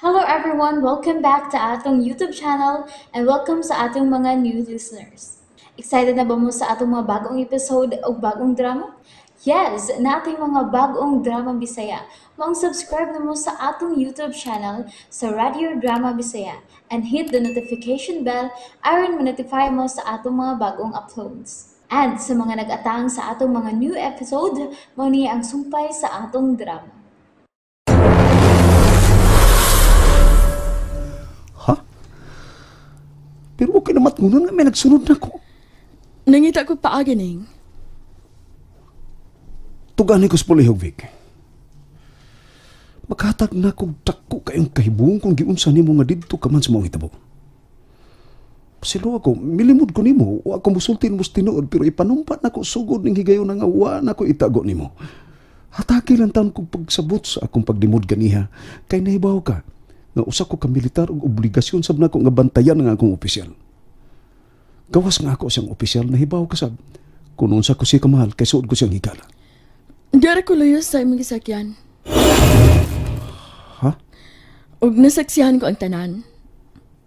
Hello everyone! Welcome back to atong YouTube channel and welcome sa atong mga new listeners. Excited na ba mo sa atong mga bagong episode o bagong drama? Yes! Nating mga bagong drama Bisaya. Maong subscribe na mo sa atong YouTube channel sa Radio Drama Bisaya and hit the notification bell aron ma-notify mo sa atong mga bagong uploads. And sa mga nag-atang sa atong mga new episode, mao ni ang sumpay sa atong drama. Ha? Pero okay na matngunan nga may nagsunod na ko. Nangita ko paagi, Ning. Tugani ko sa pulihog, Vic. Makatag na kog dako kayong kahibong kung giunsa nimo nga didto ka man sa maong hitabo. Pasilo ako, milimod ko nimo, wa ako musultin mo sa tinuod, pero ipanumpa na ko sugod ning higayon nga wa na ko itago nimo. Hataki lang taon kong pagsabot sa akong paglimod ganiha, kay nahibaw ka nga usa ko ka militar og obligasyon sab nako nga bantayan ang akong opisyal. Gawas nga ako siyang opisyal, nahibaw ka sab kung unsa ko siya kamahal, kay suod ko siyang higala. Diyara ko luyo sa imong gisakyan. Ha? Ug nasaksihan ko ang tanan.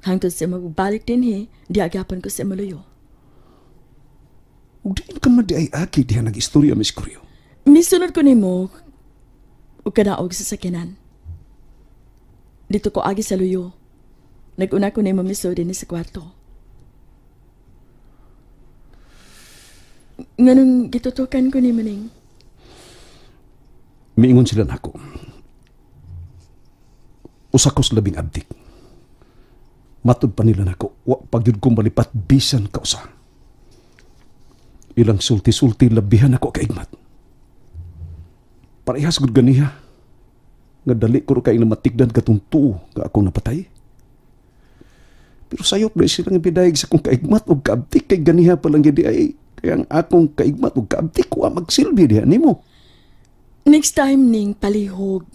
Hangtod sa magbalik dinhi, diha gyapon ko sa maluyo. Ug diin ka man di ay aki diha nag-istorya, Miss Curio. Misunod ko nimo ug kadaog sa sakyanan. Dito ko agi sa luyo. Nag-una ko nimo miso dinhi sa kwarto. Nganong gitutukan ko nimo, Ning? Miingon sila nako. Usa ko sa labing abdik. Matud pa nila nako, wa pa gyud ko malipat bisan ka usa. Ilang sulti-sulti labihan ako kaigmat. Parehas gud ganiha nga dali ko kay namatigdan katong tuo nga akong napatay. Pero sayop na sila nga bidayeg sa akong kaigmat og kaabtik kay ganiha pa lang gyud ay kay ang akong kaigmat og kaabtik wa magsilbi diha nimo. Next time ning palihog,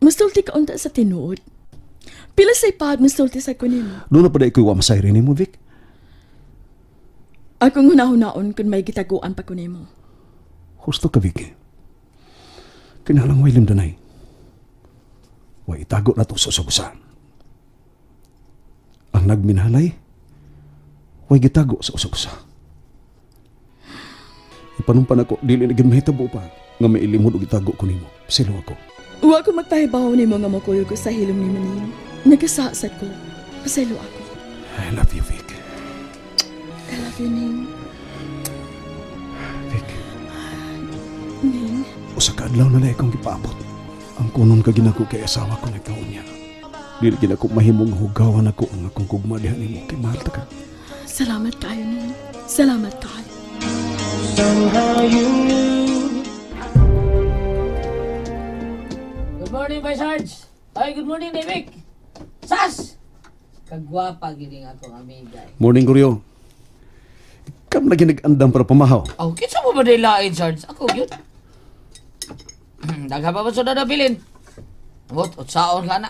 musulti ka unta sa tinuod. Pila say pad musulti sa kunimo. Doon na pa dahil ko'y wa masayri nimo, Vic. Akong hunahunaon kung may gitaguan pa kunimo. Husto ka, Vic. Kinalang way limdanay. Way itago na to sa usa. Ang nagminhalay, way gitago sa usa. Ipanumpan ako, dili na gyud mahitabo pa nga may ilimod og itago ko nimo. Silo ako. Wa ko magpahibaw nimo nga mokuyog ko sa hilom nimo, Ning. Nagkasasad ko. Pasaylo ako. I love you, Vic. I love you, Ning. Vic. Ning. Usa ka adlaw na lang akong gipaabot. Ang kunon ka ginako kay asawa ko nagkaon niya. Dili gid ako mahimong hugawan ako ang akong gugma diha nimo kay mahal ta ka. Salamat kayo, Ning. Salamat kayo. Somehow you knew. Good morning, Vice Sarge. Ay, good morning, David. Sas! Kagwapa gini nga akong amiga. Morning, Guryo. Ikaw lagi nag-andam para pamahaw. Oh, kinsa mo ba dahil lain, Sarge? Ako, yun. Daghan pa ba sa dadabilin? Amot, utsaon ka na.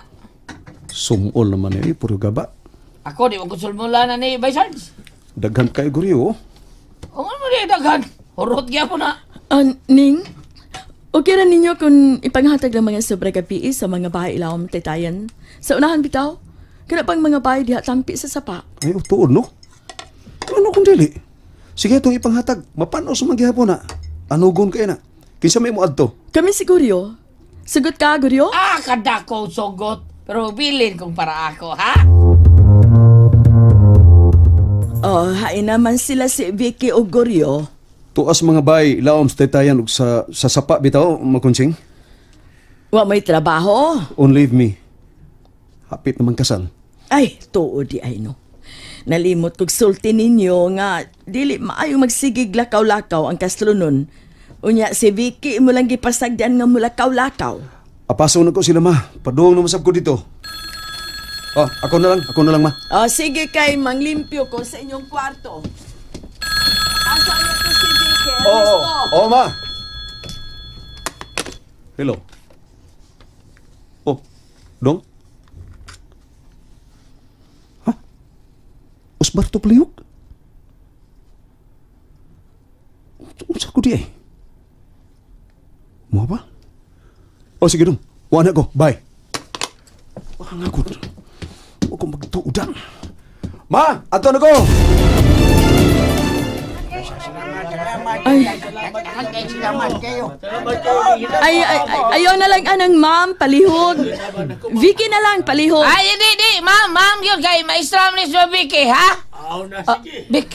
Sumol naman eh, puro gaba. Ako, di mo konsulmula na ni Vice Sarge. Daghan kayo, Guryo. O nga mo di, daghan. Hurot gyapon na. Ning, okay ra ninyo kung ipanghatag lang mga sobra gabi sa mga bahay ilawom taytayan. Sa unahan bitaw, kana pang mga bahay diha tampi sa sapa. Ay, oh, tuod, no? Ano kung dili? Sige, itong ipanghatag. Mapanos man gihapon na. Anugon kayo na. Kinsa may mo adto? Kami si Guryo. Sugot ka, Guryo? Ah, kadako sugot. Pero bilin kung para ako, ha? Oh, hain naman sila si Vicky o Guryo. Tuas mga bay, ilawom sa taytayan ug sa sapa bitaw, makuntsing. Wa may trabaho. On leave me. Hapit naman kasal. Ay, tuod di ay no. Nalimot kog sulti ninyo nga dili maayo magsigig lakaw-lakaw ang kaslunon. Unya si Vicky mo lang gipasagdan nga mulakaw-lakaw. Apaso na ko sila ma. Paduong na masab ko dito. Oh, ako na lang ma. Oh, sige kay manglimpyo ko sa inyong kwarto. Asa niyo ko si Vicky? Oo, oo, ma. Hello. Oh, dong? Ha? Osbarto Palihog? Unsa ko di ay? Mo ba? Oh, sige dong. Wala ko. Bye. Ang ako. Huwag kong magtuudan. Ma! Ato na ko! Ay. Ay, ay, ay, ayaw na lang anang ma'am, palihog. Vicky na lang, palihog. Ay, hindi, di. Ma'am, ma'am, yun kay maestra ni si Vicky, ha? Vic,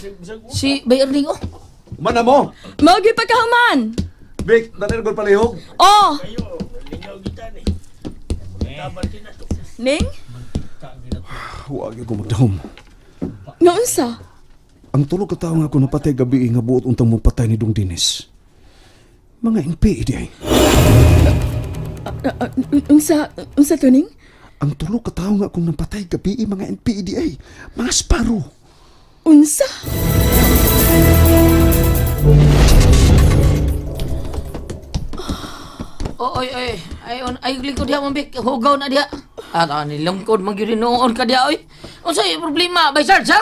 si Bay Erling, oh. Mana mo? Mao gyud pagkahuman. Vic, dali na palihog. Oh. Ning? Huwag ko magdahom. Nga unsa? Ang tulog ka tao nga ako napatay gabi nga buot untang mo patay ni Dong Dennis. Mga NPA di ay. Unsa unsa to, Ning? Ang tulog ka tao nga akong napatay gabi mga NPA di ay. Mga Sparrow. Unsa? Oh, oy, oy. Ay, on, ay, lingkod diha, Ma'am Vic. Hugaw na diha. Ah, nilungkod, magyurinoon ka diha, oy. Unsay problema, Bay Sarge, ha?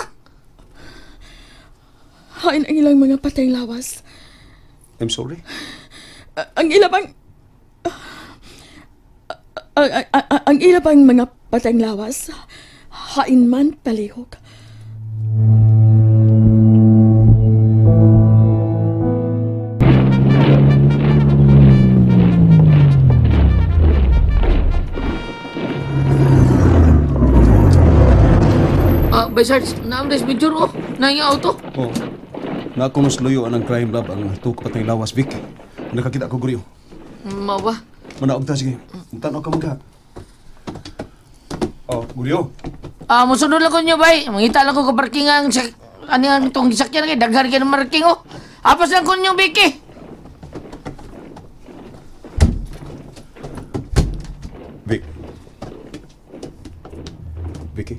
Hain ang ilang mga patay lawas. I'm sorry? Ang ilabang... Ang ilabang mga patay lawas, hain man palihog. Bay Sarge, naam des picture, oh. Naing auto. Oh. Nakunos luyo ang crime lab ang tuok patay lawas, Vic. Nakakita ko guriyo. Mao ba? Manaog ta, sige. Tanaw ka magka. Oh, guriyo. Ah, musunod lang ko niyo, bay. Mangita lang ko ka parking ang ano ang itong gisakyan kay daghan kay ng marking, oh. Apas lang ko niyo, Vicky. Vic. Vicky.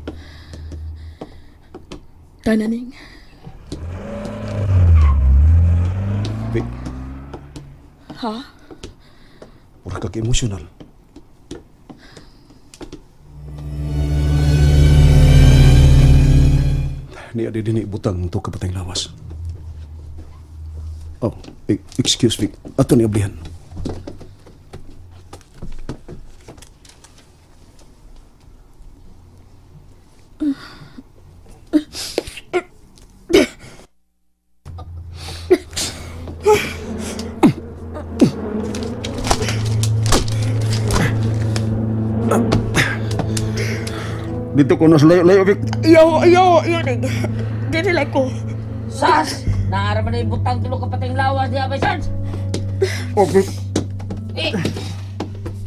Tananing. Vic. Ha? Mura kag emotional. Niya di din ibutang to kapatay lawas. Oh, excuse Vic. Ato ni ablihan. Dito ko nas layo-layo, Vic. Ayaw, ayaw, ayaw, Ning. Dili lang ko. Sas! Naaraman na ibutang tulo kapatay lawas diha, Bay Sarge. Oh, Vic. Eh!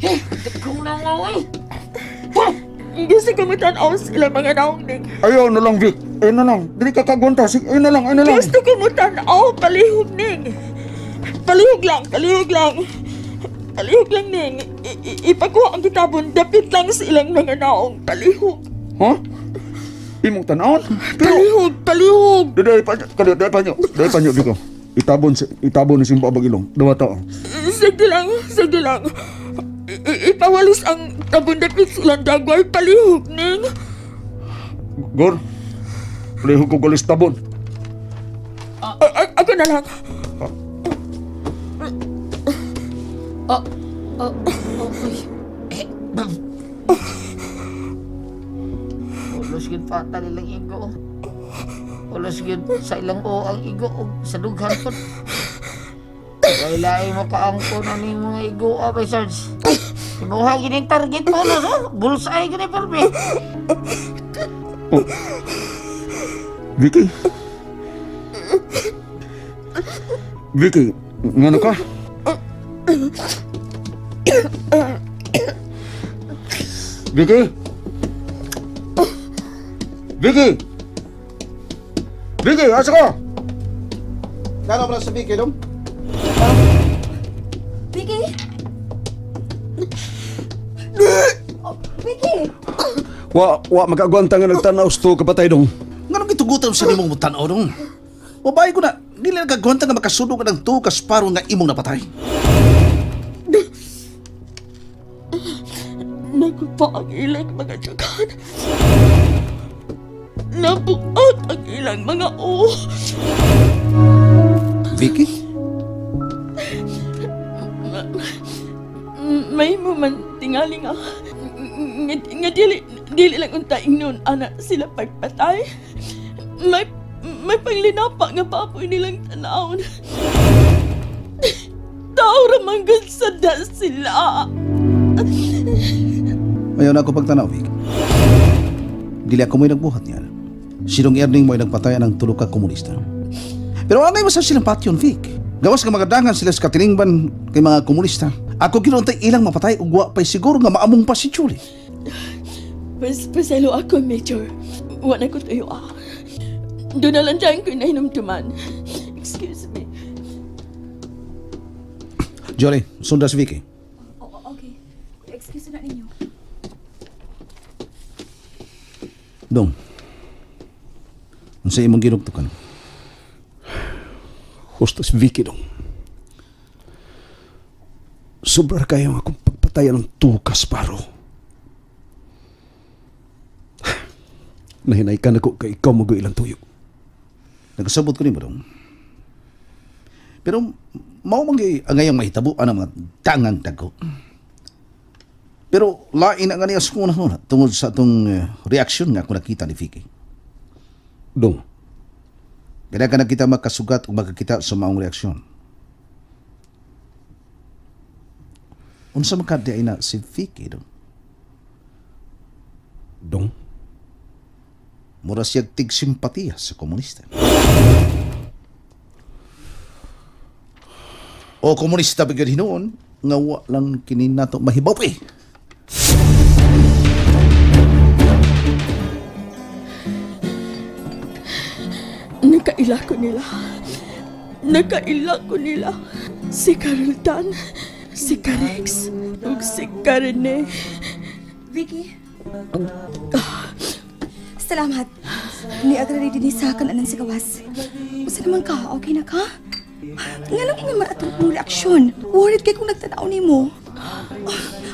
Eh! Kung nangaw, eh! Gusto ko mutanaw sa ilang mga naong, Ning. Ayaw na lang, Vic. Ayaw na lang. Dili ka kagwanta. Sige, ayaw na lang, ayaw na lang. Gusto ko mutanaw. Palihog, Ning. Palihog lang, palihog lang. Palihog lang, Ning. Ipakuha ang kitabon. Dapit lang sa ilang mga naong. Palihog. Ha? Imong tanawon? Pero... Palihog, palihog. Dahil pa nyo. Dahil pa nyo, Vic. Itabon ni Simba Bagilong. Dawa tao. Sige lang, sige lang. Ipawalis ang tabon dapit silang dagway. Palihog, Ning. Gor, palihog ko galis tabon. Ako na lang. Ulos yun pa nilang igo. Ulos yun sa ilang o ang igo o sa dughan po. Kailain mo kaangko na ning mga igo, Bay Sarge. Imuha gini target mo, no? Bullseye gini, permi. Oh. Vicky? Vicky, ngano ka? Vicky? Vicky! Vicky, asa ka? Gano'n pala sa Vicky, dong? Vicky? Oh, Vicky! Wa makagwanta nga nagtanaw sa kapatay, dong. Nganong gitugutan sa nimong mutanaw, dong? Babae ko na, dili nagagwanta nga makasunog ng tuo kasparo nga imong napatay. Nagupa ang ilang mga tiyagan. Nabuot ang ilang mga o. Vicky? May mo man tingali nga. Nga dili lang unta ingnon ana sila pagpatay. May panglinapa nga baboy nilang tanawon. Tao ra man gud sada sila. Ayaw na ako pagtanaw, Vic. Dili ako mo'y nagbuhat niya. Sinong Erning mo'y nagpatay ng tulo ka komunista. Pero angay masab silang patyon, Vic. Gawas nga magadangan sila sa katilingban kay mga komunista. Ako ginuntay ilang mapatay ug wa pa'y siguro nga maamong pa si Julie. Paselo ako, Major. Wa na ko tuyo ah. Doon na lang dyan ko nahinumduman. Excuse me. Jolie, sunda si Vicky. Okay. Excuse na ninyo. Dong. Unsa imong ginugtukan? Husto si Vicky dong. Sobra kayo ang akong pagpatayan ng tukas, paro. Nahinay ka na ko kay ikaw mag ilang tuyo. Nagkasabot ko nimo dong. Pero mao man gyud ang ngayong mahitabo ang mga dangang dagko. Pero lain ang ganiya sa kuna tungod sa atong reaksyon nga ako nakita ni Vicky. Dong. Kaya ka nakita makasugat o makakita sa maong reaksyon. Unsa man ka di ay na si Vicky dong? Dong? Mura siya tig-simpatiya sa komunista. O komunista ba gyud hinuon nga wa lang kini nato mahibaw eh. Nakaila ko nila. Nakaila ko nila. Si Carol Tan, si Carex, ug si Karene. Vicky? Salamat. Niagra rin din sa akin anang sigawas. Usa naman ka, okay na ka? Nga nang ingon man atong mong reaksyon. Worried kay kung nagtanaw ni mo.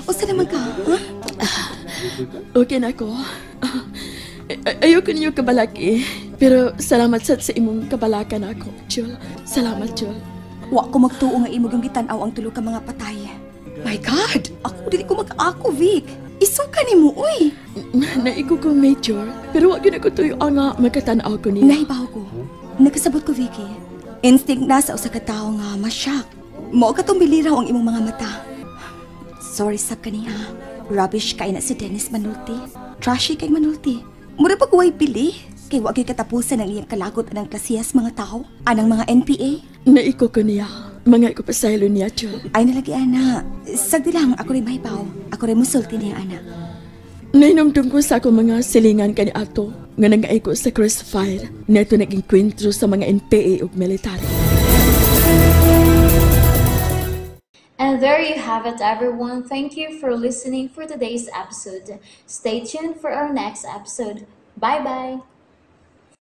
Usa naman ka, ha? Okay na ko. Ayoko ninyo kabalaki. Pero salamat sad sa imong kabalakan ako, Jul. Salamat, Jul. Wa ko magtuo nga imo yung gitan-aw ang tulo ka mga patay. My God! Ako dili ko mag-ako, Vic. Isuka ni mo, uy. Naigo ko, Major. Pero wa gyud ako tuyo nga makatan-aw ko niya. Nahibaw ko. Nakasabot ko, Vicky. Instinct na sa usa ka tawo nga masyak. Mao katong biliraw ang imong mga mata. Sorry sab kaniha. Rubbish kay na si Dennis Manulti. Trashy kay Manulti. Mura pag way pili. Kay wa gyud katapusan ang iyang kalagot anang klasiyas mga tao, anang mga NPA. Naiko ko niya. Mga iko pasaylo niya, Jul. Ay nalagi, ana. Sagdi lang, ako rin mahibaw. Ako rin musulti niya, ana. Nahinumdum ko sa akong mga silingan kani ato nga nangaiko sa crossfire na ito nag-enkwentro sa mga NPA ug military. And there you have it, everyone. Thank you for listening for today's episode. Stay tuned for our next episode. Bye-bye!